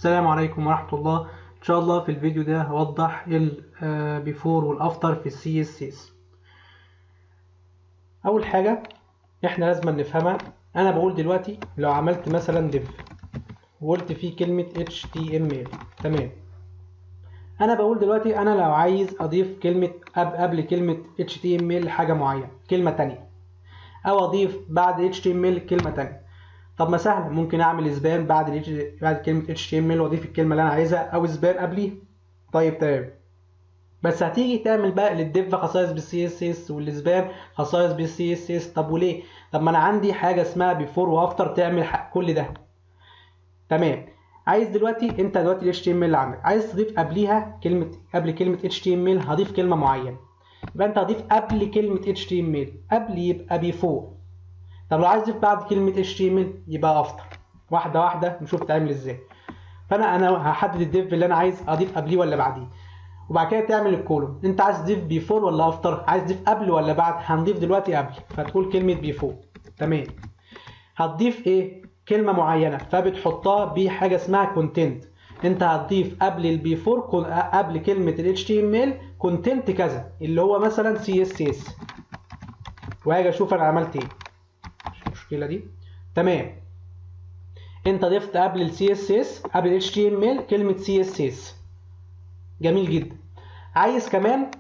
السلام عليكم ورحمة الله. إن شاء الله في الفيديو ده هوضح ال before وال after في ال CSS. أول حاجة إحنا لازم نفهمها، أنا بقول دلوقتي لو عملت مثلا div وقلت فيه كلمة HTML، تمام. أنا بقول دلوقتي أنا لو عايز أضيف كلمة قبل كلمة HTML حاجة معينة، كلمة تانية، أو أضيف بعد HTML كلمة تانية. طب ما سهل، ممكن اعمل span بعد كلمة HTML واضيف الكلمة اللي انا عايزها، او span قبليه. طيب تمام، بس هتيجي تعمل بقى لل div خصائص بال CSS وال span خصائص بال CSS. طب وليه؟ طب ما انا عندي حاجة اسمها before و after تعمل كل ده. تمام. عايز دلوقتي انت دلوقتي ال HTML عندك عايز تضيف قبليها كلمه، قبل كلمة HTML هضيف كلمة معينة، يبقى انت هتضيف قبل كلمة HTML، قبل يبقى before. طب لو عايز تضيف بعد كلمة HTML يبقى after. واحدة واحدة نشوف تعمل ازاي. فانا هحدد ال div اللي انا عايز اضيف قبليه ولا بعديه، وبعد كده تعمل ال colon. انت عايز تضيف before ولا after؟ عايز تضيف قبل ولا بعد؟ هنضيف دلوقتي قبل، فتقول كلمة before. تمام. هتضيف ايه؟ كلمة معينة، فبتحطها بحاجة اسمها content. انت هتضيف قبل ال before، قبل كلمة ال HTML content كذا، اللي هو مثلا CSS. وهاجي اشوف انا عملت ايه، المشكلة دي. تمام. انت ضفت قبل ال CSS، قبل ال HTML كلمة CSS. جميل جدا. عايز كمان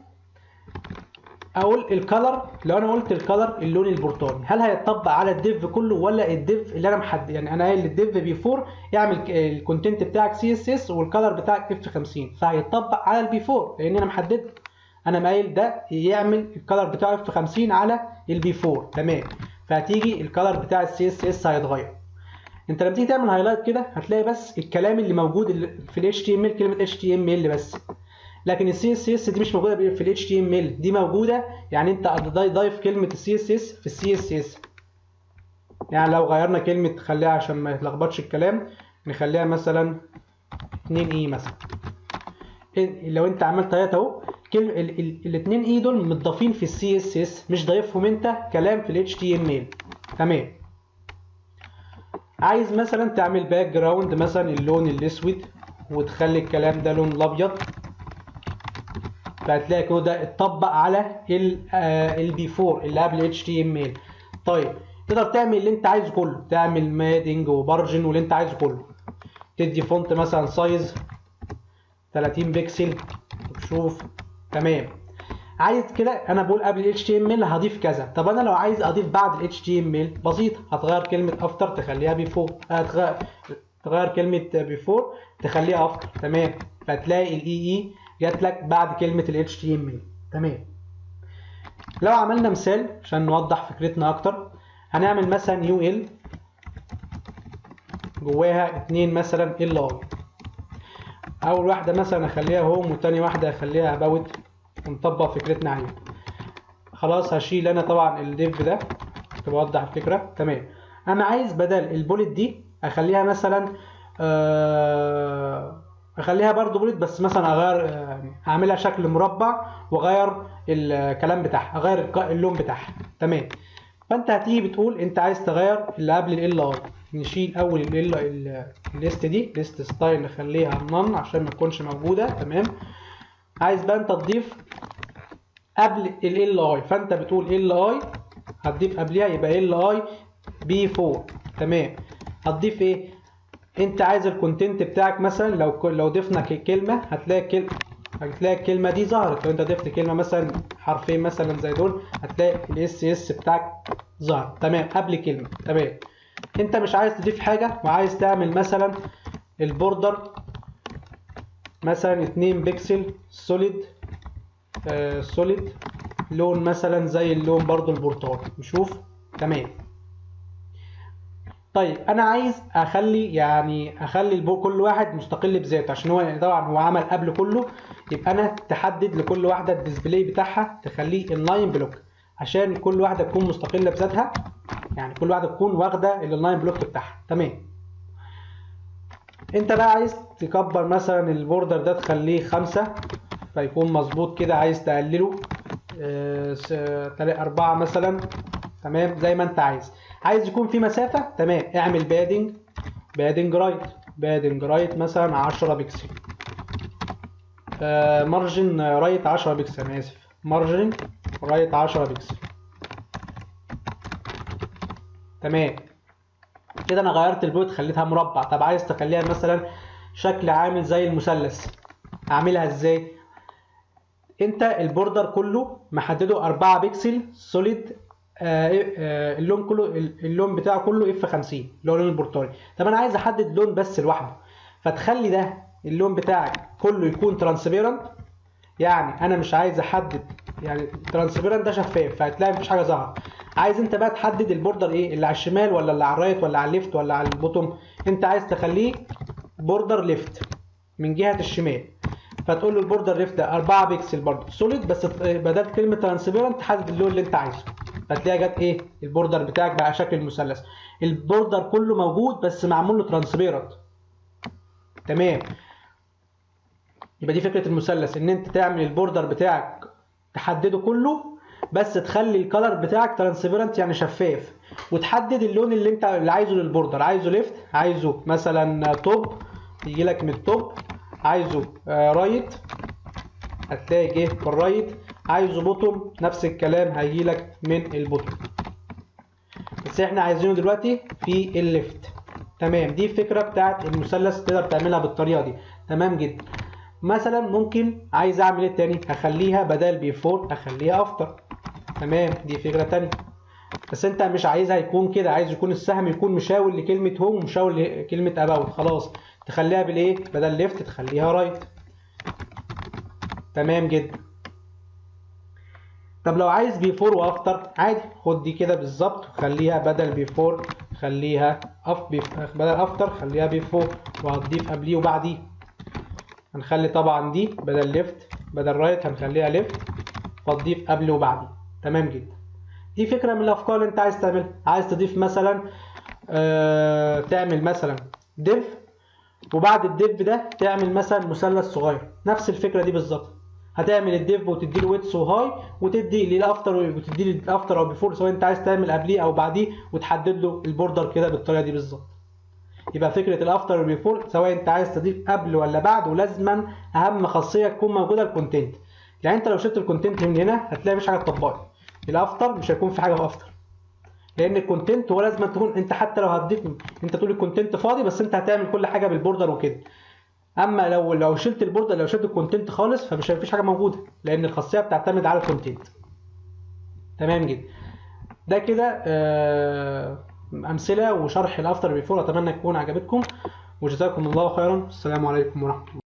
اقول ال color، لو انا قلت ال color اللون البرتقاني، هل هيتطبق على ال div كله ولا ال div اللي انا محدد؟ يعني انا قايل لل div before اعمل ال content بتاعك CSS وال color بتاعك F 50، فهيتطبق على ال before لان انا محدد، انا قايل ده يعمل ال color بتاعه F 50 على ال before. تمام. فهتيجي ال color بتاع ال CSS هيتغير. انت لما تيجي تعمل highlight كده هتلاقي بس الكلام اللي موجود في ال HTML كلمة HTML بس، لكن ال CSS دي مش موجودة في ال HTML، دي موجودة يعني انت ضايف كلمة ال CSS في ال CSS. يعني لو غيرنا كلمة، خليها عشان ما يتلخبطش الكلام، نخليها مثلا 2 e مثلا. لو انت عملت highlight اهو، ال 2 e دول متضافين في ال CSS، مش ضايفهم انت كلام في ال HTML. تمام. عايز مثلا تعمل background مثلا اللون الاسود وتخلي الكلام ده لون الابيض، فهتلاقي كده ده اتطبق على ال before اللي قبل HTML. طيب تقدر تعمل اللي انت عايزه كله، تعمل padding و margin واللي انت عايزه كله، تدي font مثلا size 30 بكسل وتشوف. تمام. عايز كده انا بقول قبل ال HTML هضيف كذا. طب انا لو عايز اضيف بعد ال HTML بسيطة، هتغير كلمة after تخليها before، تغير كلمة before تخليها after. تمام. فتلاقي ال e e جات لك بعد كلمة ال HTML. تمام. لو عملنا مثال عشان نوضح فكرتنا اكتر، هنعمل مثلا UL جواها 2 مثلا LI. اول واحدة مثلا اخليها home وتاني واحدة اخليها about، ونطبق فكرتنا عليها. خلاص هشيل انا طبعا ال div ده بوضح الفكرة. تمام. انا عايز بدل ال bullet دي اخليها مثلا اخليها برضو bullet، بس مثلا اغير اعملها شكل مربع واغير الكلام بتاعها، اغير اللون بتاعها. تمام. فانت هتيجي بتقول انت عايز تغير اللي قبل LI، نشيل اول ال list دي، list style نخليها none عشان ما تكونش موجودة. تمام. عايز بقى انت تضيف قبل LI، فانت بتقول LI هتضيف قبليها يبقى LI before. تمام. هتضيف ايه؟ انت عايز ال content بتاعك مثلا لو ضفنا كلمة هتلاقي هتلاقي الكلمة دي ظهرت. لو انت ضفت كلمة مثلا حرفين مثلا زي دول هتلاقي ال SS بتاعك ظهر. تمام. قبل كلمة. تمام. انت مش عايز تضيف حاجة وعايز تعمل مثلا ال border مثلا 2 pixel solid، solid لون مثلا زي اللون برضو البرتقالي، نشوف. تمام. طيب انا عايز اخلي يعني اخلي كل واحد مستقل بذاته، عشان هو طبعا هو عمل قبل كله، يبقى انا تحدد لكل واحدة ال display بتاعها تخليه inline block عشان كل واحدة تكون مستقلة بذاتها، يعني كل واحدة تكون واخده ال inline block بتاعها. تمام. انت بقى عايز تكبر مثلا ال border ده تخليه 5 فيكون مظبوط كده، عايز تقلله 4 مثلا. تمام. زي ما انت عايز. عايز يكون في مسافة، تمام، اعمل padding، padding right. padding right مثلا 10 pixel، margin right 10 بكسل، انا اسف، margin right 10 بكسل. تمام كده انا غيرت ال body خليتها مربع. طب عايز تخليها مثلا شكل عامل زي المثلث، اعملها ازاي؟ انت ال border كله محددة 4 pixel solid، اللون كله، اللون بتاعه كله F 50 اللي هو لون البرتقالي. طب انا عايز احدد لون بس لوحده، فتخلي ده اللون بتاعك كله يكون transparent، يعني انا مش عايز احدد، يعني transparent ده شفاف فهتلاقي مفيش حاجة ظاهره. عايز انت بقى تحدد ال border ايه، اللي على الشمال ولا اللي على ال right ولا على ال left ولا على ال bottom؟ انت عايز تخليه border left من جهة الشمال، فتقول له ال border left ده 4 بكسل برضه solid، بس بدل كلمة transparent تحدد اللون اللي انت عايزه، فتلاقي جت ايه ال border بتاعك بقى شكل المثلث. ال border كله موجود بس معمول له transparent. تمام، يبقى دي فكرة المثلث، ان انت تعمل ال border بتاعك تحدده كله بس تخلي ال color بتاعك transparent يعني شفاف، وتحدد اللون اللي انت اللي عايزه لل border، عايزه left، عايزه مثلا top يجي لك من ال top، عايزه right هتلاقي جه في ال right، عايزه bottom نفس الكلام هيجي لك من ال bottom، بس احنا عايزينه دلوقتي في ال left. تمام، دي الفكرة بتاعت المثلث، تقدر تعملها بالطريقة دي. تمام جدا. مثلا ممكن عايز اعمل ايه تاني؟ اخليها بدل before اخليها after. تمام، دي فكرة تانية، بس انت مش عايزها يكون كده، عايز يكون السهم يكون مشاور لكلمة home ومشاور لكلمة about، خلاص تخليها بالايه؟ بدل left تخليها right. تمام جدا. طب لو عايز before و after عادي، خد دي كده بالظبط وخليها بدل before خليها بدل after خليها before، وهتضيف قبليه وبعديه. هنخلي طبعا دي بدل left بدل right هنخليها left، فتضيف قبل وبعديه. تمام جدا. دي فكرة من الافكار اللي انت عايز تعملها. عايز تضيف مثلا تعمل مثلا div، وبعد ال div ده تعمل مثلا مثلث صغير، نفس الفكرة دي بالظبط. هتعمل ال div وتدي له width و height، وتدي لل after وتدي لل after او before، سواء انت عايز تعمل قبليه او بعديه، وتحدد له ال border كده بالطريقة دي بالظبط. يبقى فكرة ال after وال before سواء انت عايز تضيف قبل ولا بعد، ولازما اهم خاصية تكون موجودة ال content. يعني انت لو شلت ال content من هنا هتلاقي مفيش حاجة اتطبقت، ال after مش هيكون في حاجة في after، لان ال content هو لازم تكون انت حتى لو هتضيف انت تقول ال content فاضي، بس انت هتعمل كل حاجة بال border وكده. اما لو شلت ال border، لو شلت ال content خالص، فمش هيفيش حاجة موجودة، لان الخاصية بتعتمد على ال content. تمام جدا. ده كده امثلة وشرح ال after before، اتمنى تكون عجبتكم، وجزاكم الله خيرا. السلام عليكم ورحمة الله.